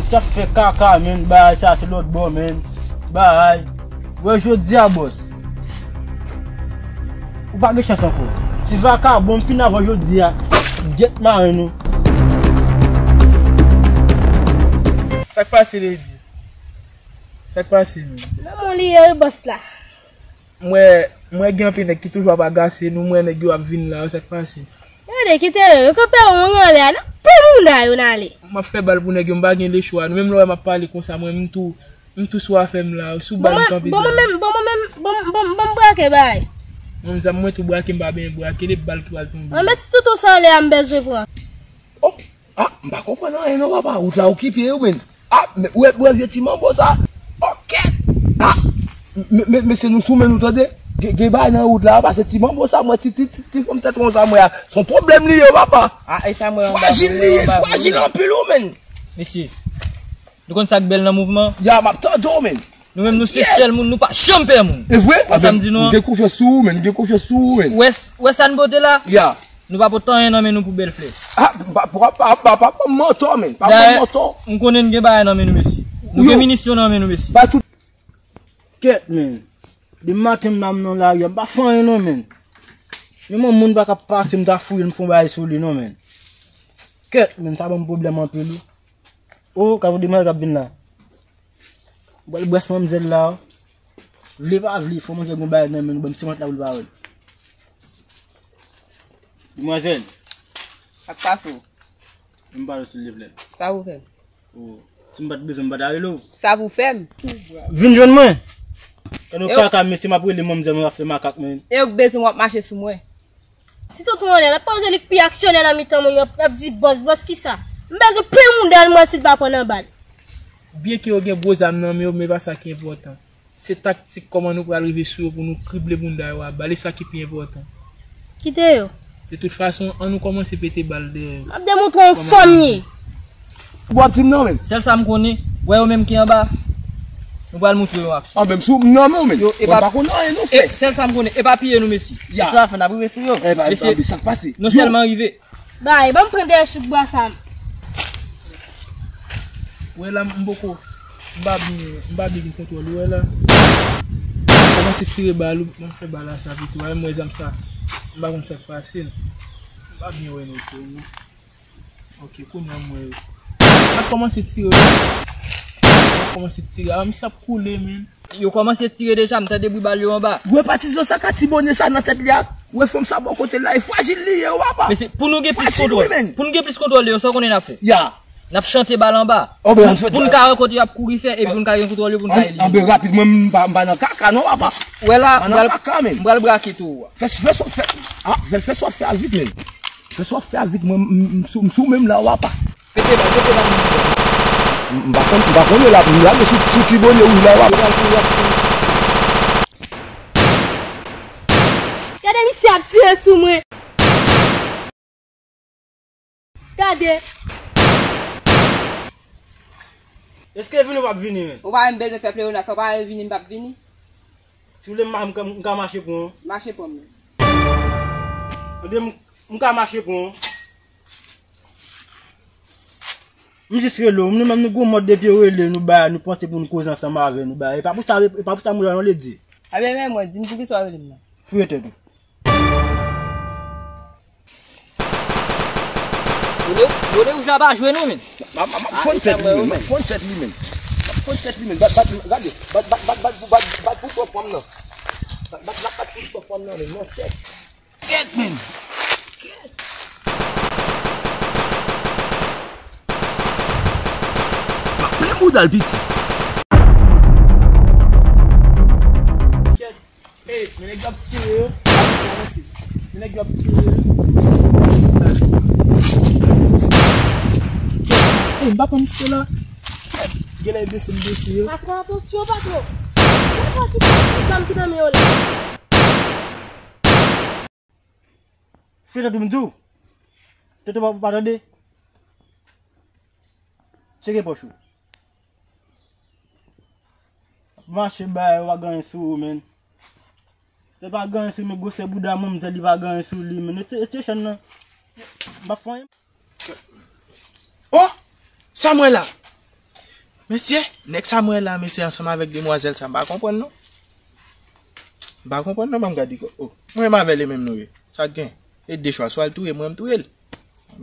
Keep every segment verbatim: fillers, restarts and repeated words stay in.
Sa fè kaka, menn, bagay sa se lòt bò, menn. Bagay. Wè jodi a, bòs. Ou pa gen chans ankò. Ti vakabon, m fin avè w jodi a. Gyèt maren nou. Sa k pase, Lady? Sa k pase, menn? Nan mon li ye, wi, bòs la. M wè, m wè gen anpil nèg ki toujou ap agase nou, m wè nèg yo ap vin la, sa k pase? Gade, kite yo, yo kanpe yon anlè a, nan pran moun da yo, n ale. M ap fè bal pou nèg yo, m pa gen lechwa. Nou menm lè w wè m ap pale konsa, mwen, m tou, m tou sou afè m la, sou bal m kanpe. Bon, mwen menm, bon, mwen menm, bon, bon, bon, m brake bay. Mwen, zam mwen tou brake, m pa benyen brake, de bal ki pral tonbe. Mwen met ti toutou sa anlè a, m bezwen pran. Oh, ah, m pa konprann anyen non, papa. Wout la okipe yo, menn. Ah, men, ou wè, ou wè vye ti manbo sa? Ok. Ah, men, men, men se nou sou men nou, tande. Gen, gen bagay nan wout la, papa, se ti manbo sa, mwen, ti, ti, ti, ti fanm tèt won sa, mwen, a. Se yon pwoblèm li ye, papa. Ah, e sa, mwen, anba frajil li ye, frajil anpil, wi, menn. Mesye, nou konn sa k bèl nan mouvman? Ya, m ap tande w, menn. Nou menm, nou se sèl moun, nou pa janm pè moun. E vre? Wè sa m di nou an? M gen konfyans sou ou, menn, m gen konfyans sou ou, menn. Wè s-, wè sa n pote la? Ya. Nou pa pote anyen nan men nou pou bèl flè. Ah, pa, pa, pa, pa, pa, pa ban m mantò, menn. Pa ban m mantò. Dayè, m konnen n gen bagay nan men nou, mesye. Nou gen minisyon nan men nou, mesye. Ba tout. Kèt, menn. Depi maten m la, m nan lari a, m pa fè anyen non, menn. Menm yon moun pa ka pase, m ta fouye l, m fè yon bagay sou li non, menn. Kèt, menn, sa ban m pwoblèm anpil, wi. O, gade demwazèl k ap vin la. Bwè l bwès manmzèl la. Vle pa vle, fò manzè gon bagay nan men l, ban m sèmant la pou l pa wè l. Demwazèl. Sa k pase w? M pale w silvouplè. Sa pou fè m? O, si m pa t bezwen, m pa ta rele w. Sa pou fè m? Vin jwenn mwen. Kè nou kaka, mesye, m ap rele manmzèl, mwen ap fè makak, menn. E yo k bezwen w ap mache sou mwen. Ti tonton anlè, l ap poze li k pi aksyonè nan mitan moun yo, l ap di bòs, bòs kisa? M bezwen plen moun dèyè l mwen si l pa pran nan bal. Byen ke yo gen gwo zam nan men yo, men pa sa ki enpòtan. Se taktik kòman nou pral rive sou yo pou nou krible bounda yo a bal, e sa ki pi enpòtan. Kite yo. De tout fason, an nou kòmanse pete bal dèyè yo. M ap demontre w fanm ye. Ou ap di m nan menm. Sèl sa m konnen, wè yo menm ki anba, nou pral montre yo aksyon. Ah, menm sou m nan menm, menm. Yo, e pa, pa konn anyen nou fè. Sèl sa m konnen, epapiye nou, mesye. Ya. Sa fè n ap rive sou yo. E pa, mesye, sa k pase? Nou sèlman rive. Bay, ban m pran dèyè chouk bwa sa m. Wè la, m poko, m pa byen, m pa byen gen kontwòl, ou wè la. Kòmanse tire bal, ou, m fè bal la sa pito, a, m wè zam sa, m pa konn sa k pase l. M pa byen wè nèg yo, non. Ok, kounye a m wè yo. N ap kòmanse tire, wi. N ap kòmanse tire. A, misye ap koule, menn. Yo kòmanse tire deja, m tande bri bal yo anba. Wè patizan sa ka ti bonè sa nan tèt li a. Wè fanm sa bò kote l la, e frajil li ye, wi, apa. Mesye, pou nou gen plis kontwòl, pou nou gen plis kontwòl de yo, sa w konnen n ap fè? Ya. N ap chante bal anba. Pou n ka wè kote y ap kouri fè, epi pou n ka gen kontwòl yo, pou n ka elimine. Anben rapid, mwen, m pa, m pa nan kaka, non, apa. Wè la, m pral, m pral brake tou. Fè, fè sa w fè, ah, fè, fè sa w fè a vit, menn. Fè sa w ap fè avèk mwen, m, m, m sou, m sou menm la, w apa. Pete bal, pete bal. M, m pa konn, m pa konnen la, m lage sou, sou ki bonè wouj la, w apa. Gade misye ap tire sou mwen. Gade. Èske vini w p ap vini, menn? Ou pa menm bezwen fè pleyona, sa w pa vle vini, m p ap vini. Si w vle, m, m, m ka mache pran w. Mache pran m. Ebyen, m, m ka mache pran w. M jis rele w. Nou menm nou gon mòd depi yo rele nou ba, nou panse pou nou koze ansanm avè nou ba. E pa pou sa, e pa pou sa moun la non Lady. Ebyen, men mwen, di m poukisa w rele m nan. Fouye tèt ou. Bonè, bonè wouj la pa jwe non, menn. M, m, m ap fonn tèt li, menn. M ap fonn tèt li, menn. M ap fonn tèt li, menn. Bat, bat, gade. Bat, bat, bat, bat, bat, bat pou pran fanm nan. Bat, bat, bat, bat pou pran fanm nan, menn. Mwen tèt. Kèt, menn. Kèt. M ap plen bouda l, piti. Kèt. Ey, men nèg yo ap tire yo. Avanse, avanse. Men nèg yo ap tire yo. Ey, m pa pran misye la. Genlè e blese m blese yo. Patwon, atansyon, patwon. Patwon, ki zam ki nan men yo la? Fè tèt ou, m di w. Tèt ou pa, pa tande. Tcheke pòch ou. Mache bay, ou pa gen anyen sou ou, menn. Se pa gen anyen sou, men gwosè bouda manmzèl, li pa gen anyen sou li, menn. Ete, ete chan nan. M pa fè anyen. Oh! Sa mwen la? Mesye, nèg sa m wè la, mesye, ansanm avèk demwazèl sa, m pa konprann non. M pa konprann non, ban m gade kò. Oh, mwen menm avè l e menm nou ye. Sa k gen? E de chwa, swa l touye mwen, m touye l.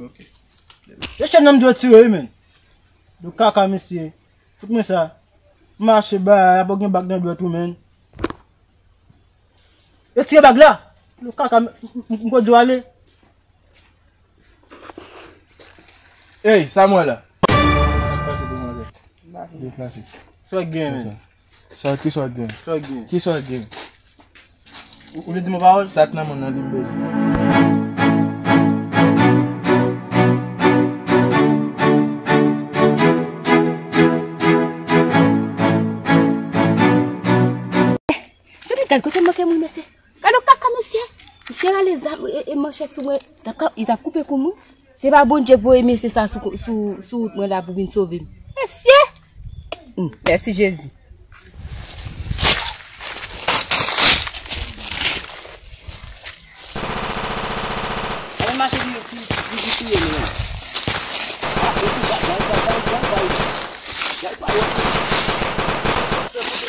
Ok. Mesye, nan m dwe tire wi, men. Do kaka, mesye. Fout mwen sa. M mache ba, y ap gen bag nan dwèt ou, men. Yo tire bag la. Lo kaka, m, m, m, m konn di w ale. Ey, sa m wè la? Sa k pase, demwazèl? Deplase. Sa w gen, men? Sa, kisa w gen? Sa w gen? Kisa w gen? Ou, ou vle di m yon pawòl? Sa k nan men w nan li m bezwen. Fede, gad kote m manke moun, mesye. Gad yon kaka, mesye. Misye rale zam e, e manchèt sou mwen. T ap ka, li t ap koupe kou m wi. Se pa Bondye k voye mesye sa sou, sou, sou wout mwen la pou vin sove m. Mesye! Hmm, mèsi Jezi. Alè mache vin, vin, vin touye nou, non. Ah, epi, bay, bay, bay.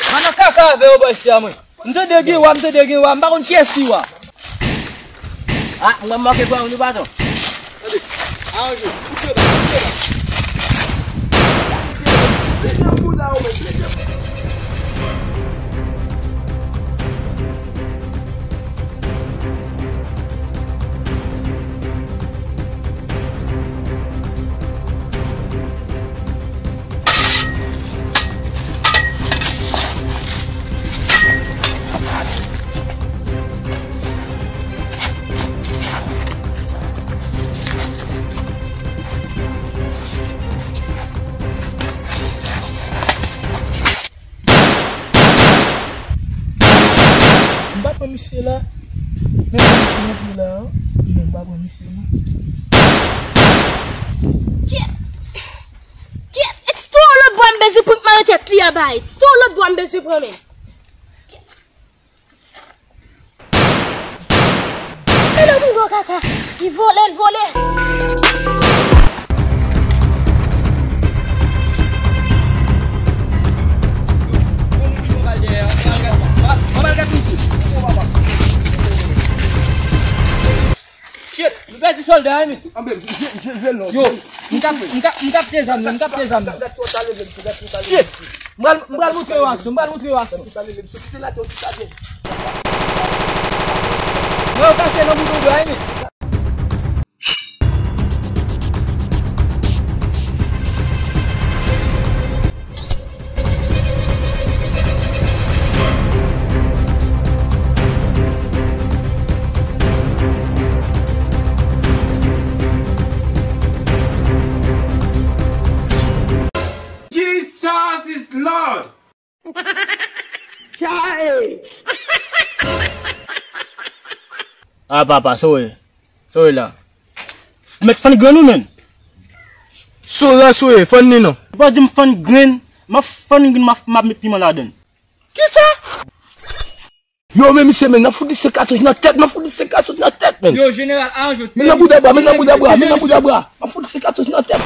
Mwen nan kaka avè yo, bòs, se a mwen. M tande gen wa, m tande gen wa, m pa konn kiyès ki wa. Ah, mwen manke pran yon nou baton. Tande, aranje, koupe ba, koupe ba. Mete pou la ou menm, mete. M pa pran misye la. Men pran misye nan pye la, non. Non, m pa pran misye, non. Kyèt! Kyèt! E ti tou lòt bwa m bezwen pran mare tèt li anba, e ti tou lòt bwa m bezwen pran, men. Gade moun gwo kaka. Li vole, li vole. Shit, nou pèdi sòlda, wi. Yo, m kap, m kap, m kap te zam nan, m kap te zam nan. Shit! M pral, m pral montre yo aksyon, m pral montre yo aksyon. Mwen yo kache nan bouton dwa, wi. Jesus is Lord. Chae! Ah, papa, sowe. Sowe la. Mèt fann grenn ou, menm. Sowe, sowe, fann li non. Ou pa di m fann grenn, m ap fann grenn, m ap, m ap met piman ladann. Kisa? Yo, men misye, men, n ap fout li senk katouch nan tèt, n ap fout li senk katouch nan tèt, men. Yo, jeneral, aranj yo. Men nan bouda bwa, men nan bouda bwa, men nan bouda bwa. N ap fout li senk katouch nan tèt.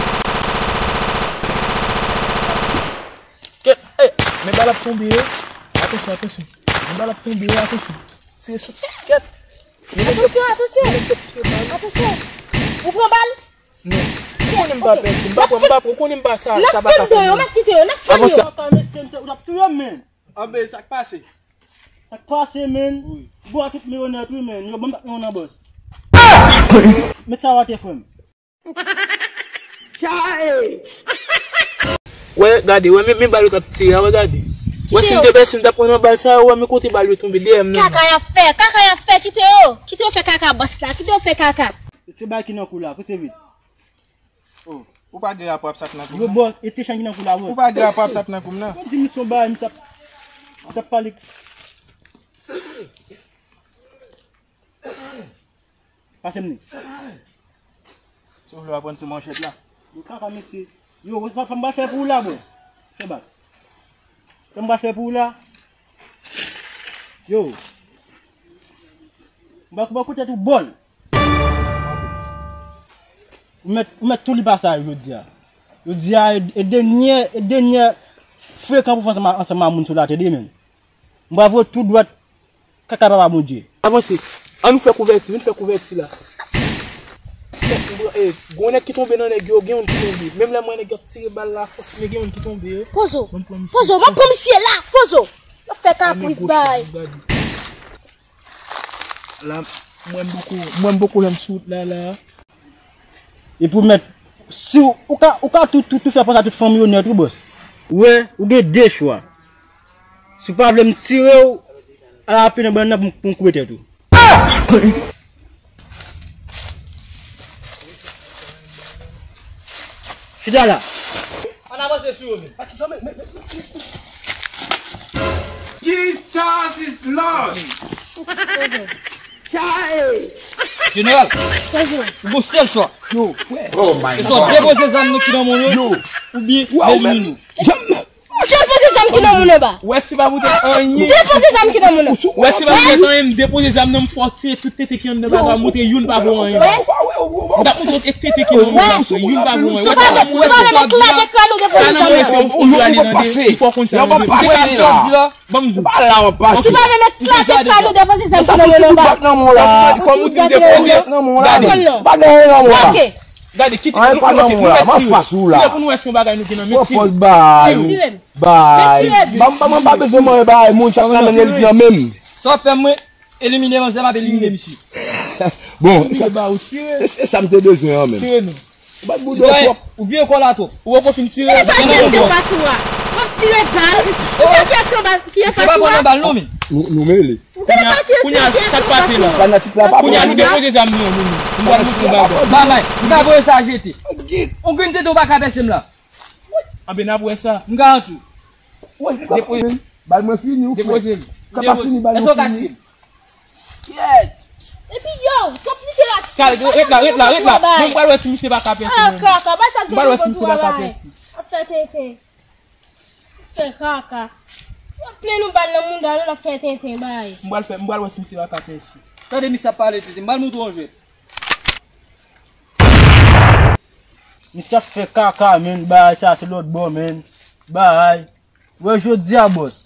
Kèt, eh, men bal ap tonbe, eh. Atansyon, atansyon. Men bal ap tonbe, eh, atansyon. Tire sou kèt. Atansyon, atansyon. Atansyon. Ou pran bal? Non. Ou konnen m pa pèse, m pa pran, m pa pran, ou konnen m pa sa, sa pa ka fè. N ap fann yo, n ap kite yo, n ap fann yo. Avanse. Papa, mesye, misye, ou t ap touye m, men. Anben, sa k pase? Sa k pase, men? Wi. Bò a tout miyonèt, wi, men. Yo, ban m bat miyonèt, bòs. Met sa w atè, frè m. Chae! Wè, gade, wè, men, men bal yo t ap tire a, wè, gade. Wè, si m te pèse, m t ap pran nan bal sa, wè, men kote bal yo tonbe, dèyè m nan. Kaka y ap fè, kaka y ap fè, kite yo. Kite yo fè kaka, bòs la, kite yo fè kaka. Se bagay ki nan kou la, pouse vit. Oh, ou pa gen rapò ap sa k nan kou m nan? Yo, bòs, e te chan ki nan kou la, bòs. Ou pa gen rapò ap sa k nan kou m nan? Ou di misye yon bagay, misye ap, misye ap pale. Pase m li. Si w vle w ap pran ti manchèt la. Yo kaka mesye. Yo, sa m pral fè pou ou la, bòs? Fè bak. Sa m pral fè pou ou la? Yo. M pral koupe w kote tou bòl. Ou mèt, ou mèt tou li pase a jodi a. Jodi a, e, e dènyè, e dènyè Frekan pou fè ansanm a, ansanm a moun sou latè de menm. M pral voye tou dwat kaka papa Bondye. Avanse. An nou fè kouvèti, vin fè kouvèti la. Eh, gon nèg ki tonbe nan nèg yo, gen youn ki tonbe. Menm lè m wè nèg yo ap tire bal la fòs, men gen youn ki tonbe. Pozo. Pozo, m ap pran misye la, Pozo. Yo fè kapris bay. La, mwen m poko, mwen m poko janm sou wout la, la. Epi w mèt, si w, ou ka, ou ka tou, tou, tou fè panse a tout fanmi w nèt wi, bòs. Wè, ou gen de chwa. Si w pa vle m tire w, ala plen nan bannann pou m, pou m koupe tèt ou. Chita la. Ann avanse sou yo menm. Jesus is Lord. Jeneral, ou gon sèl chwa. Yo, frè. Se swa depoze zam nou ki nan men nou, oubyen elimine nou. Depoze zam ki nan men nou ba. Wè si pa pou te anyen. Depoze zam ki nan men nou. Wè si pa pou te anyen, m depoze zam nan, m fè w tire tout tete ki anndan bagay, m montre youn pa vo anyen. M t ap montre w tete ki nan men w, youn pa vo anyen. Wè sa m ap montre w. Sa nan mwen se yon fon pale nan de, fò konn sa nan de. Ban m di w. Si pa vle met klase pa nou depoze zam ki nan men nou ba. Kòm ou di m depoze, gade. Pa gen anyen nan men w la. Gade, kite, nou mèt tire. Tire pou nou wè si yon bagay nou gen nan men. Tire. Bay. Ban m, ban m, pa bezwen mwen bay moun sa nan men li nan menm. Sa w ap fè mwen, elimine manzè, m ap elimine misye. Bon, se, se sa m te bezwen an menm. Tire nou. Ou bat bouda w twòp. Ou vye kò la twòp. Ou poko fin tire. Gade pa pyès ki anfas ou a. W ap tire bal. Ou pa pyès ki anfas ou a. Nou, nou mele. Ou gade pa pyès ki anfas ou a. Fanatik la pa bon. Kounya nou depoze zam nou an, nou. M pral montre w bagay. Bay, bay. M ta voye sa jete. Ou grenn tete ou pa ka pèse m la. Anben n ap wè sa. M garanti w. Depoze. Bal mwen fini, ou fè. Depoze l. Kanta fini, bal mwen fini. Èske w ka tiye m? Epi yo, t ap nike la. Kal, ret la, ret la, ret la. Mwen m pral wè si misye pa ka pèse. Ah, kaka, bay sa. M pral wè si misye pa ka pèse. Ap fè tenten. Fè kaka. Yo plen nou bal nan mouda nou, l ap fè tenten bay. M pral fè, m pral wè si misye pa ka pèse. Tande misye ap pale tenten, m pral montre w yon jwèt. Misye ap fè kaka, menn. Bagay sa se lòt bò, menn. Bagay. Wè jodi a, bòs.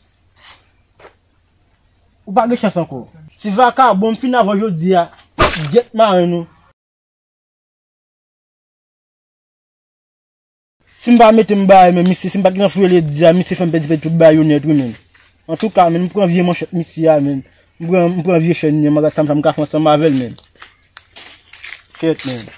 Ou pa gen chans ankò. Ti vakabon, m fin avè w jodi a. Gèt maren nou. Si m pa mete m bagay, men misye, si m pa t gen fouye ledi a, misye fè m pèdi, pèdi tout bagay yo nèt, wi, menn. Antouka, menn, m pran vye manchèt misye a, menn. M pran, m pran vye chèn li, m gad sa m, sa m ka fè ansanm avè l, menn. Kèt, menn.